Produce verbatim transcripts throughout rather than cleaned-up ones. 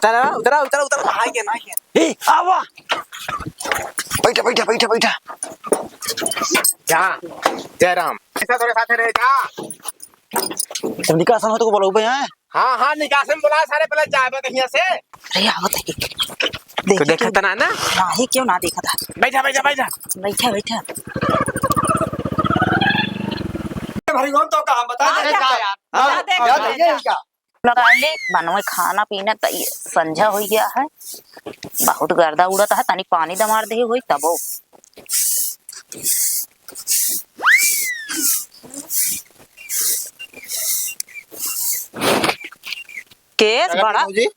चला, उतरा, उतरा, उतरा, नहाई के, नहाई के। ए, आवा। बैठा, बैठा, बैठा, बैठा। जा, जय राम। ऐसा तोरे साथे रहे, जा। तब निकासन हो तो बोलो बे, हैं? हाँ, हाँ, निकासन बोला सारे, पहले जाबे कहिया से। अरे, आवत है। तो देखी देखा क्यों? तना ना? नाही, क्यों ना देखा था? बैठा, बैठा, बैठा। बैठा, बैठा। भाई, कौन तो कहा? बता हाँ, दे। जा, जा यार। हाँ, जा, देख, जा, जा, जा, जा। जा। लगा ले, बनवे खाना पीना त ये संझा होइ गया है, बहुत गर्दा उड़त है, तनी पानी दमार दे होई तबो। केस का करत बड़ा। भौजी?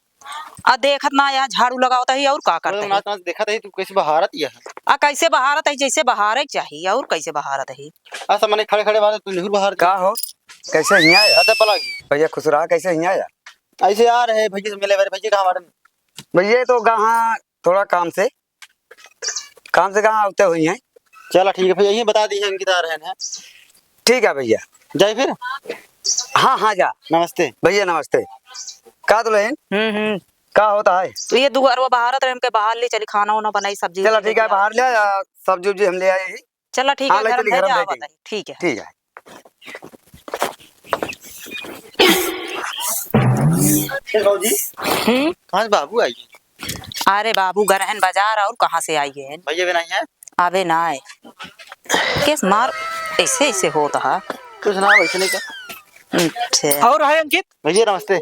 आ देखत ना यार, झाड़ू लगावत ही और का करत अरे ही? नाच, नाच देखत ही, तू कैसे बहारत यह? आ कैसे बहारत ही? जैसे बहारे के चाहिए, और कैसे बहारत ही? ऐसा मने खड़े खड़े बात, तू निहुर बहार का हो? कैसे हियाँ आया? अच्छा, पलक। भैया खुश रहा, कैसे हियाँ आया? ऐसे आ रहे भैया से मिले, मेरे भैया कहाँ बाटे? भैया तो कहाँ थोड़ा काम से, काम से कहाँ होते हुई हैं। चला ठीक है भैया, यही बता दी है, अंकित आ रहे हैं। ठीक है भैया। जाए फिर। हाँ, हाँ, जा। नमस्ते। भैया नमस्ते। का दुल्हन? हम्म, हम्म। का होता है? तो ये दुआरवा बहारत रहे, हमके बहार ले चली, खाना वाना बनाई, सब्जी चला उब्जी ठीक है, लेके आओ। बहार ले, आ, सब्जी उब्जी हम ले आए ही। चला ठीक हाँ, है, ले घर चली, में घर में जाए जाए आवत जाए। है। ठीक है। ठीक है। ए भौजी, हम्म? कहाँ से बाबू आई है? अरे बाबू गए रहन बाजार, और कहाँ से आई है? भैया भी नहीं है? अबे ना आए। केस मार ऐसे ऐसे होत हा। कुछ ना, वैसे नहीं का। अच्छा। और हाय अंकित। भैया नमस्ते।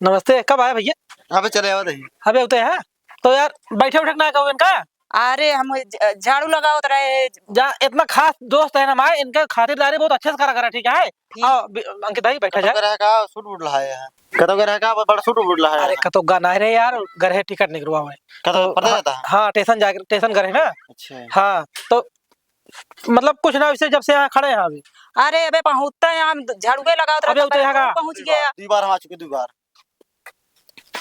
नमस्ते, कब आया भैया? अबे चले आवत ही। अबे उते है? तो यार बैठे उठे ना कहो इनका। अरे हम झ-, झाड़ू लगावत रहे। जा, इतना खास दोस्त है ना हमारे, इनका खातिरदारी बहुत अच्छे से करा करा, ठीक है? ठीक। आओ, बि-, अंकित भाई, बैठा कतौ जा। कह रहा का सूट बूट लहाए है? कतौ कह रहा का बड़ा सूट बूट लहाए अरे, है? कतौ गाना है रे यार, घर है टिकट निकलवा हुआ है। कतौ तो पता हाँ, रहता है? हाँ, स्टेशन जाके, स्टेशन घर है ना? अच्छा। हाँ, तो मतलब कुछ ना, वैसे जब से यहाँ खड़े हैं अभी। अरे, अबे पहुँचते हैं, हम झाड़ुए लगावत अबे रहते उतरे हैं हैं, का? पहुँच गया। दो बार हम आ चुके, दो बार।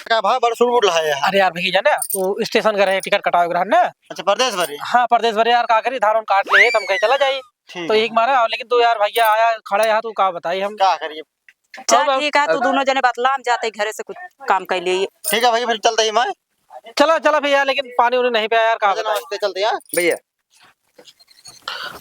का भाव बड़ सुट बुट लहाए है। अरे यार भैया जाने, वो स्टेशन का रहे, टिकट कटावे के रहन ना। अच्छा, परदेस भरे? हाँ, परदेस भरे यार, का करी, धान उन काट ले, तो हम कहे चला जाई। ठीक तो है। एक मारे, और लेकिन तू यार भैया आया, खड़ा यहाँ, तू का बताई हम। का करिए? चल और ठीक है, तू अब दोनों जने बतला, हम जाते घरे से कुछ काम कर लिए। ठीक है भैया, फिर चलते ही मैं। चला, चला भैया, लेकिन पानी उनी नहीं पिया यार, का भैया बताई। नमस्ते, चलते हैं। भैया।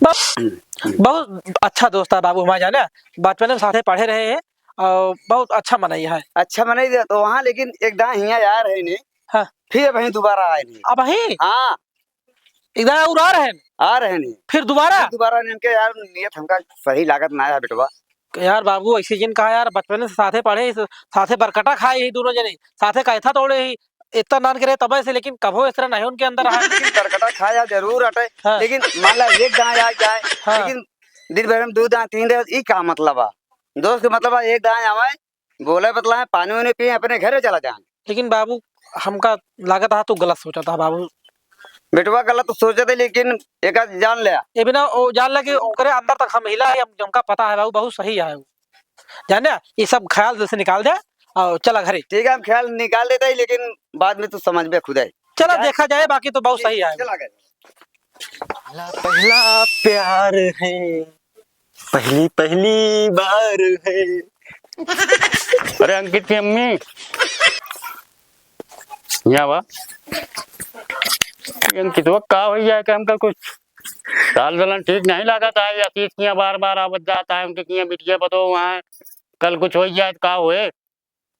बहुत, हम्म, हम्म। बहुत अच्छा दोस्त है बाबू हमारे जाने, बचपन में साथे पढ़े रहे हैं और बहुत अच्छा मनई है। अच्छा मनई दे तो वहाँ, लेकिन एक दाएं हियाँ यार है नहीं। हाँ। फिर वहीं दोबारा आए नहीं। अब वहीं? हाँ। एक दाएं और आ रहे हैं? आ रहे नहीं। फिर दोबारा? फिर दोबारा नहीं, इनके यार नियत हमका सही लागत ना है बेटवा। यार बाबू, ऐसे जिन कहा यार, बचपन से साथे पढ़े, साथे बरकटा खाए ही दोनों जने, साथे कैथा तोड़े ही, इतना नान के रहे तबे से, लेकिन कभो इस तरह नहीं उनके अंदर आया। लेकिन बरकटा खाया जरूर हटे, हाँ। लेकिन मान ला एक दाएं आ जाए, हाँ। लेकिन दिन भर में दो दाएं, तीन दाएं, ई का मतलब आ? दोस्त के मतलब आ, एक दाएं आवे, बोले बतलाए, पानी उनी पिए, अपने घरे चला जाए। लेकिन बाबू, हमका लागत हा तू गलत सोचत हा बाबू। बेटवा गलत तो सोचत है, लेकिन एक जान ले। ये बिना वो जान ले कि ओकरे अंदर तक हम हिला है, हम, हमका पता है बाबू, बहुत सही है वो। जाने, ये सब ख्याल दिल से निकाल दे और चला घरे। ठीक है, हम ख्याल निकाल देते हैं, लेकिन बाद में तू समझ में खुद है। चला ठीक है? देखा जाए, बाकी तो बहुत सही है। चला गए। पहला, पहला प्यार है, पहली, पहली बार है। अरे अंकित की अम्मी, यहाँ बा। ये अंकितवा का हो जाए कि हमका कुछ चाल चलन ठीक नहीं लागत है, या तीस किया बार बार आवत जात है, उनके किया बिटिया पतो वहाँ कल कुछ हो जाए तो का होए?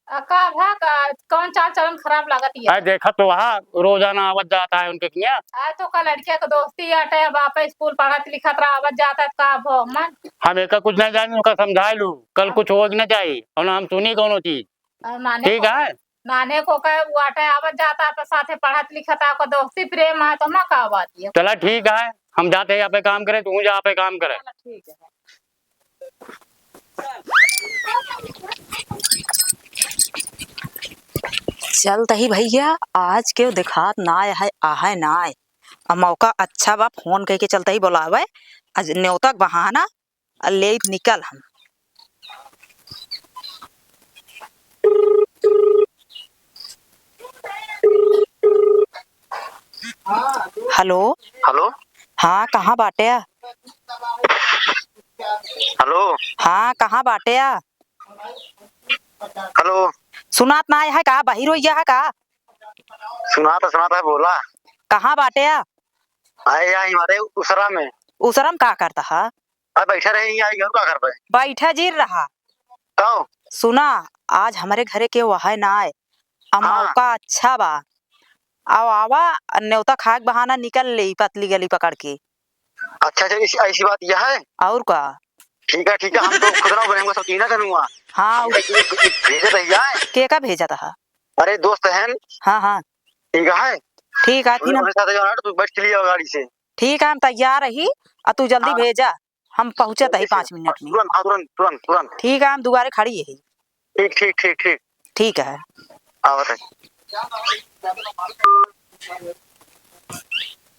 आ, का भा का, कौन चाल चलन खराब लागत है? आ, देखा तो वहाँ रोजाना आवत जात है उनके किया। आ, तो का लड़किया के दोस्ती आटे, अब आप स्कूल पढ़त लिखत रहा, आवत जात है, का भो मन? हम एका कुछ नहीं जानी, उनका समझाए लू, कल हाँ। कुछ हो ना जाए, और ना हम सुनी कोनो चीज। और नाने ठीक को, है? नाने को का वो आटे आवत जात है, तो साथे पढ़त लिखत है, आपका दोस्ती प्रेम है, तो ना का बात है? चला ठीक है, हम जाते हैं, आप काम करे, तू जा, आप काम करे। चला ठीक है। चलत ही भैया, आज केव देखात नाय है, आहे नाय। आ मौका अच्छा बा, फोन कइके चलत ही बोलावे, आज न्योता के बहाना, आ लेइत निकल हम। हेलो। हेलो। हाँ, कहाँ बाटे? हेलो। हाँ, कहाँ बाटे? हेलो। सुनात नाय है का? बहिर होइ गया है का? सुनात है, सुनात है, बोला। कहाँ बाटे आ? अरे, यहाँ हमारे उसरा में। उसरा में का करत ह? अरे, बैठा रहे यहाँ, और का करबे? बैठा जी रहा। कहो। सुना, आज हमरे घरे केहू है नाय। अब हाँ। मौका अच्छा बा। अब आवा, न्योता खाए के बहाना निकल ले पतली गली पकड़ के। अच्छा, अच्छा, इस-, ऐसी बात यह है? और का? ठीक है, ठीक है, हम तो खुद ना बनेंगे, सब चीना करूँगा। हाँ, हम उ- तो ये, ये भेजत है यार। के का भेजत ह? अरे, दोस्त हैं। हाँ, हाँ। ठीक है। ठीक है, उन्हें, तीन उन्हें साथ जाना, तू बैठ के लिए गाड़ी से। ठीक है, हम तैयार रही, और तू जल्दी हाँ। भेजा, हम पहुँचत ही जल्दी से। पाँच मिनट में। तुरंत, हाँ, तुरंत, तुरंत, तुरंत। ठीक है, हम दुआरे खड़ी ही। ठीक, ठीक, ठीक, ठीक। ठीक है। आवत है।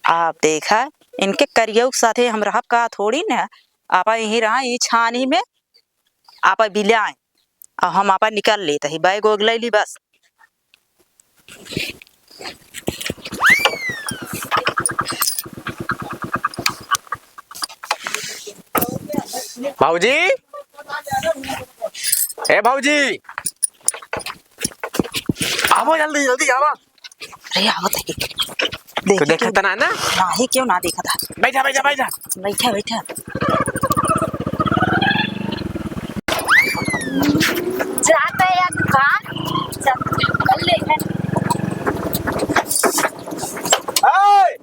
आप देखा, इनके करियऊ के साथे हम रहब का थोड़ी न। आपा यहीं रहा, ई छानी में आपा बिलाएं, और हम आपा निकल लेत ही, बैग वैग ले ली बस। भौजी, ए भौजी, आवो जल्दी, जल्दी आवो। अरे, आवत है। तो देखी देखा क्यों? तना ना? नाही, क्यों ना देखा था? बैठा, बैठा, बैठा। बैठा, बैठा। जाता है यार दुकान, चल, कर ले। ए!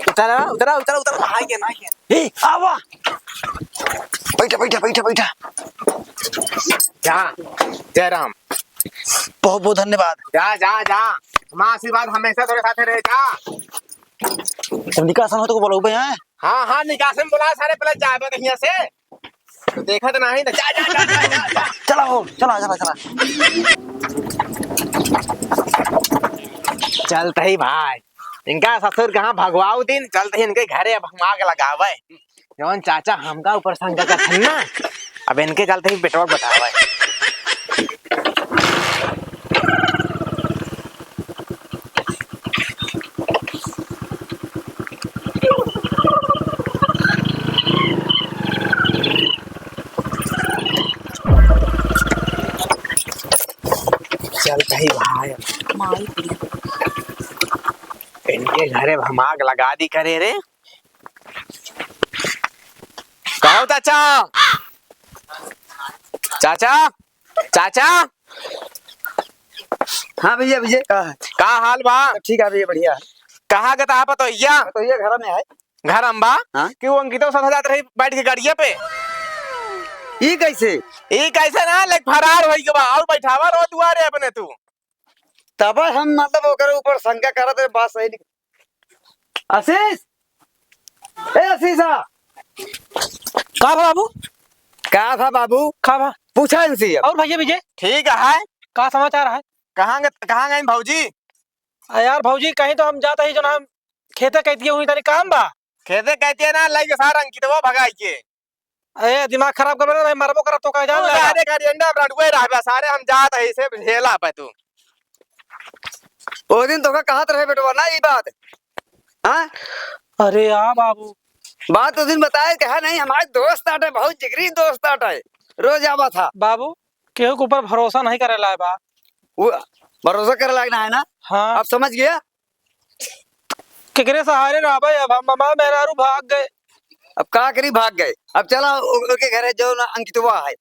उतरा, उतरा, उतरा, उतरा, नहाई के, नहाई के। ए, आवा। बैठा, बैठा, बैठा, बैठा। जा, जय राम। बहुत बहुत धन्यवाद। जा, जा, जा। हमारा आशीर्वाद हमेशा तोरे साथे रहे, जा। तब निकासन हो तो को बुलाऊ बे, हैं? हाँ, हाँ, निकासन बुला सारे, पहले जाबे कहिया से। तो देखत नाही ना, जा, जा, जा। चला हो, चला, चला, चला। चलत ही भाई, इनका ससुर कहाँ भगवाऊ दिन, चलत ही इनके घरे अब हम आग लगावे। जौन चाचा हमका ऊपर शंका करथन ना, अब इनके चलते ही पेट्रोल बतावे। चलत ही भाई, इनके घरे हम आग लगा दी करे रे। कहो चाचा, चाचा, चाचा। हाँ भैया, विजय, का है? का हाल बा? सब ठीक है भैया, बढ़िया है। कहाँ गता है पतोहिया? पतोहिया घर में है। घर में बा? हाँ। कि वो अंकितो साथ जात रही बैठ के गाड़िया पे। ई कैसे? ई कैसे ना, लेक फरार होई के बा, और बैठावा रहो दुआरे अपने तू। तब हम मतलब ओकरे ऊपर शंका करत रहे, बात सही नहीं। आशीष, ए आशीष, आ। का भा बाबू? का भा बाबू? का भा? पूछा इनसे अब। और भैया विजय? ठीक है। का समाचार है? कहाँ ग-, कहाँ गई भौजी? आ यार भौजी, कहीं तो हम जात ही, जो ना हम खेते कह दिए हुई, तनी काम बा। खेते कहती है ना, लई के सारा अंकितवा भगाई के। ए, दिमाग खराब कर बे ना, नहीं मरबो करब तो कह जान ओ, ले। सारे गाड़ी अंडा ब्रांड हुए रहबे, सारे हम जात है इसे झेला पे तू। ओ दिन तोका कहत रहे बेटवा ना ई बात। हाँ? अरे हाँ बाबू। बात उस दिन बताए, कहा नहीं, हमारे दोस्त आटे, बहुत जिगरी दोस्त आटे, रोज आवा था। बाबू, केहू के ऊपर भरोसा नहीं करे लाए बा। वो भरोसा करे लायक ना है ना? हाँ। अब समझ गया? केकरे सहारे रहबे अब हम? हमार मेहरारू भाग गए। अब का करी, भाग गए। अब चला उ-, उनके घरे जो ना अंकितवा है।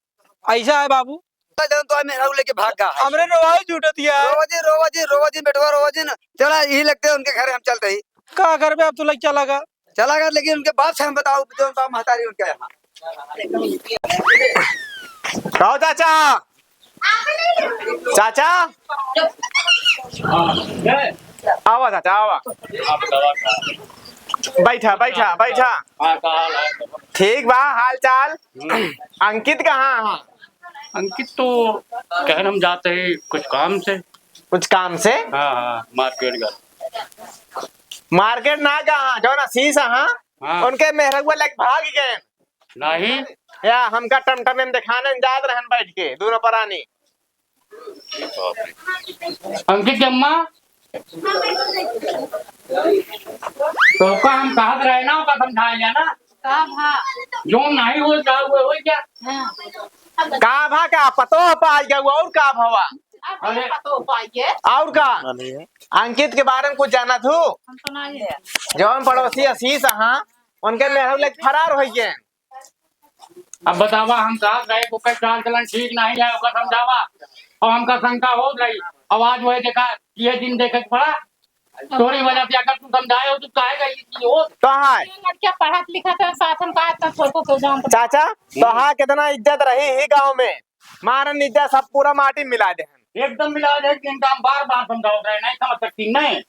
ऐसा है बाबू। जौन तो मेहरारू लेके भाग गया है। हमरे रोवाई छूटत है। रोवा जिन, रोवा जिन, रोवा जिन, बेटवा रोवा जिन। चला यही लगते हैं उनके घरे हम चलते ही। का करबे अब तू लग चला गा। चला गा, लेकिन उनके बाप से हम बताओ, जो बाप महतारी उनके यहाँ। कहो चाचा। चाचा। आवा चाचा, आवा। बैठा, बैठा, बैठा। ठीक बा, हाल चाल? हम्म। अंकित कहाँ है? अंकित तो कहन हम जात ही कुछ काम से। कुछ काम से? हाँ, हाँ, मार्केट का। मार्केट ना कहाँ, जौन आशीष, हाँ? हाँ। उनके मेहररुआ लेके भाग गए। नहीं। या हमका टमटम में देखाने जात रहन बैठ के, दोनों परानी। अंकित के अम्मा, तोका हम कहत रहे ना, ओका समझाए जाना। का भा? जो नहीं हो, का हुआ, हो क्या? हाँ। का भा, का पतो पाल गया, और का भवा? अरे। पतो पाइए। और का? अंकित के बारे में कुछ जानत हू? हम तो नहीं है। जौन पड़ोसी आशीष हाँ, उनके मेहरारू लेके फरार होइ गए। अब बतावा, हम साथ रहे, ओकर चाल चलन ठीक नहीं है, ओकर समझावा, और हमका शंका होत रही। अब आज वही देखा, ये दिन देखे के पड़ा। तोरी वजह से अगर तू समझाए हो, तू काहे का ये चीज हो? तो हाँ। ये लड़कियां पढ़त लिखत है, साथ हम का इतना छोटो को जान। चाचा, तो हाँ, कितना इज्जत रही ही गाँव में, मारन इज्जत सब पूरा माटी में मिला दे। एकदम मिला दे, इनका हम बार बार समझावत रहे, नहीं समझ सकती, नहीं।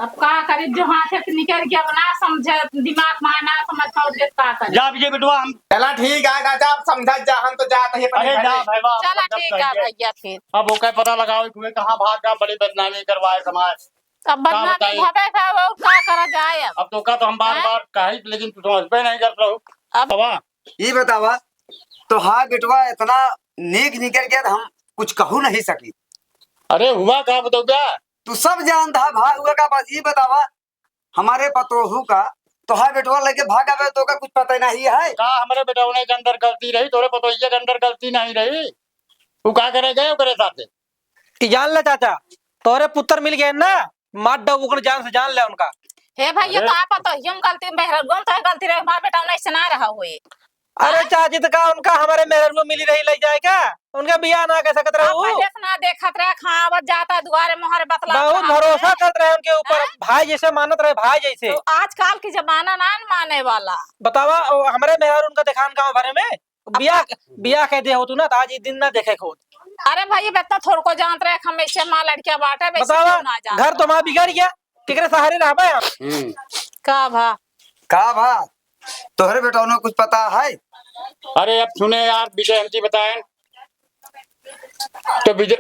अब का करी, जो हाथ से निकल के अब ना समझे, दिमाग में ना समझ पाओ, जे का करी। जा विजय बेटवा, हम चला ठीक है चाचा, आप समझा जा, हम तो जात ही अपने अरे घरे। जा भाई, वाह, चला सब ठीक है सही है। भैया, फिर अब ओके पता लगाओ, तुम्हें कहाँ भाग गया, बड़ी बदनामी करवाए समाज। अब का बदनामी बताई? भवे का, और का करा जाए अब? अब तो का तो हम बार हैं? बार कही, लेकिन तू समझबे नहीं करत रहो। अब बाबा। ई बतावा, तोहार बेटवा इतना नीक निकल गया, तो हम कुछ कहू नहीं सकी। अरे हुआ का बतौबा? तू सब जानत हा भाई, हुआ का? बस ई बतावा, हमारे पतोहू का तोहार बेटवा लेके भाग आवे, तो का कुछ पता नहीं है? का हमरे बेटवने के अंदर गलती रही, तोरे पतोहिया के अंदर गलती नहीं रही? तू का करे गए ओकरे साथे? ई जान ले चाचा, तोरे पुत्र मिल गए ना, मार डाउ ओकर जान से, जान ले उनका। हे भैया, अरे। तो आप तो हम गलती, मेहररुआ तो गलती रहे, हमार बेटवा नहीं से ना रहा हुए। अरे हाँ? चाची, तो का उनका हमारे मेहररुआ मिली रही ले जाए का? उनका बियाह ना कर सकत रहे आप उ? पहले से ना देखत रहे, खावत जाता दुआरे मोहरे बतलात बहुत रहा भरोसा है। करत रहे उनके ऊपर, हाँ? भाई जैसे मानत रहे, भाई जैसे। तो आजकल के जमाना ना न माने वाला। बतावा, ओ, हमरे मेहरारू उनका देखान गाँव भरे में, अब बियाह, बियाह कह दे होतू ना, तो आज ई दिन ना देखे के होत। अरे भाई, अब इतना थोड़को जानत रहे, हम ऐसे माँ लड़किया बाटे, वैसे बतावा, क्यों ना जानत घर तो रहे? माँ बिगड़ गया, केकरे सहारे रहबे हम? हम्म। का भा? का भा? तोहरे बेटौना कुछ पता है? अरे अब सुने यार, विजय हमकी बताएन। तो विजय,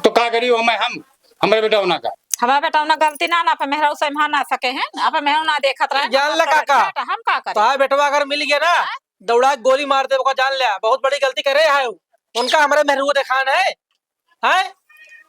तो का करी हमें हम, हमरे बेटौना का? हमारे बेटौना गलती ना, ना, अपन मेहरारू से हम ना सके हैं, अपन मेहरारू ना देखत रहे, जान हम ले तो काका, बेटा, हम का करी? तोहार बेटवा अगर मिल गया ना, हाँ? दौड़ा के गोली मार दे, ओका जान ले, बहुत बड़ी गलती करे है उ। उनका हमरे मेहरारू देखान है, हैं?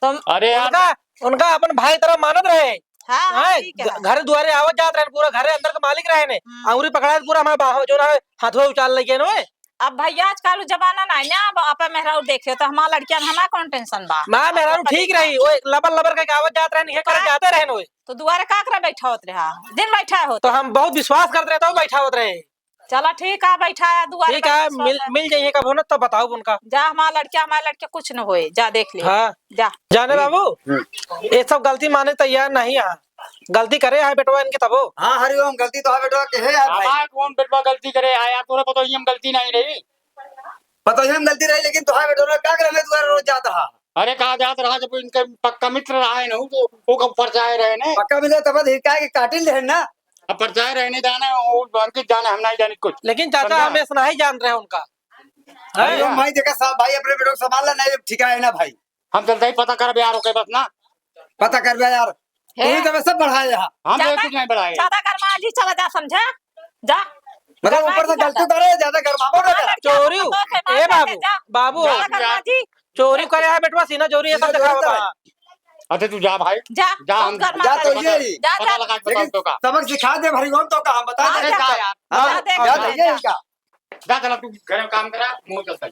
तो अरे यार। उनका, उनका अपन भाई तरह मानत रहे। हाँ, हाँ, हैं? ठीक है। घ-, घर दुआरे आवत जात रहे, पूरा घर अंदर के मालिक रहे ने। हम्म। अंगुरी पकड़ा के पूरा हमारा बाहो-, जो ना है, हाथवा उचाल लगे ने। अब भैया, आजकल जमाना नहीं ना, अब आपे मेहरारू देखे, तो हमार लड़कियन, हमार कौन tension बा? माँ मेहरारू ठीक रही, ओए लबर लबर के आवत जात रहे, ये करे का? जाते रहे ने ओए। तो दुआरे का करे बैठा होत रहा? दिन बैठा होत तो रहा। हम बहुत विश्वास करत रहे, तो बैठा होत रहे। चला ठीक है, बैठा है दुआरे ठीक है, बैठा मिल, है। मिल जाइए कबो ना, तब बताओ उनका। जा, हमार लड़किया, हमार लड़किया कुछ न होए, जा देख ले। हाँ। जा। जाने हम्म। बाबू, हम्म। ये सब गलती माने तैयार नहीं है। गलती करे है बेटवा इनके तबो। हाँ, हरिओम, गलती तो है बेटवा के है यार भाई। हमार कौन बेटवा गलती करे है यार, तोरे पतोहिया में गलती नहीं रही। पतोहिया में गलती रही, लेकिन तोहार बेटवा का करे में दुआरे रोज जाता है। अरे, कहाँ जात रहा, जब इनके पक्का मित्र रहा है ना, तो वो कब परचाए रहे ने? पक्का मित्र तब धिरका के काटिल रहे ना। अब परचाए रहे नहीं जाने, वो अंकित जाने, हम नहीं जाने कुछ। लेकिन चाचा, समझा? हम ऐसा नहीं जान रहे उनका। अरे हैं? भाई, देखा साहब, भाई अपने बेटों को संभाल ला, नहीं ठिका है ना भाई। हम चलते ही पता करबे यार, ओके बस ना। पता करबे यार। हे? तू ही तो सब बढ़ाए यहाँ। हम ज्यादा, कुछ नहीं बढ़ाए। ज्यादा गरमा जी, चला जा, समझा? जा। मतलब गरमा ऊपर से जी, गलती ज्यादा। तो रहे, ज्यादा गरमावो ना हाँ, जा। लड़कियां चोरी, को तो से मार ए बाबू, करके जा। बाबू, जा यार। गरमा जी। चोरी करे है बेटवा, सीना चोरी है, सब सीना चोरी दिखावा तो बा। है। अच्छा, तू जा भाई। जा, जा, बहुत हम गरमा जा तो करके ये ही। जा, पता जा। लगा के लेकिन बताओ तो का। सबक सिखा दे भाई, हम तो का, हम बता हाँ, दे। अरे जा। जा यार। हाँ, जा, देख जा ले, भैया जा। इनका। जा, चला तू घर में काम करा, मुँह चलता है।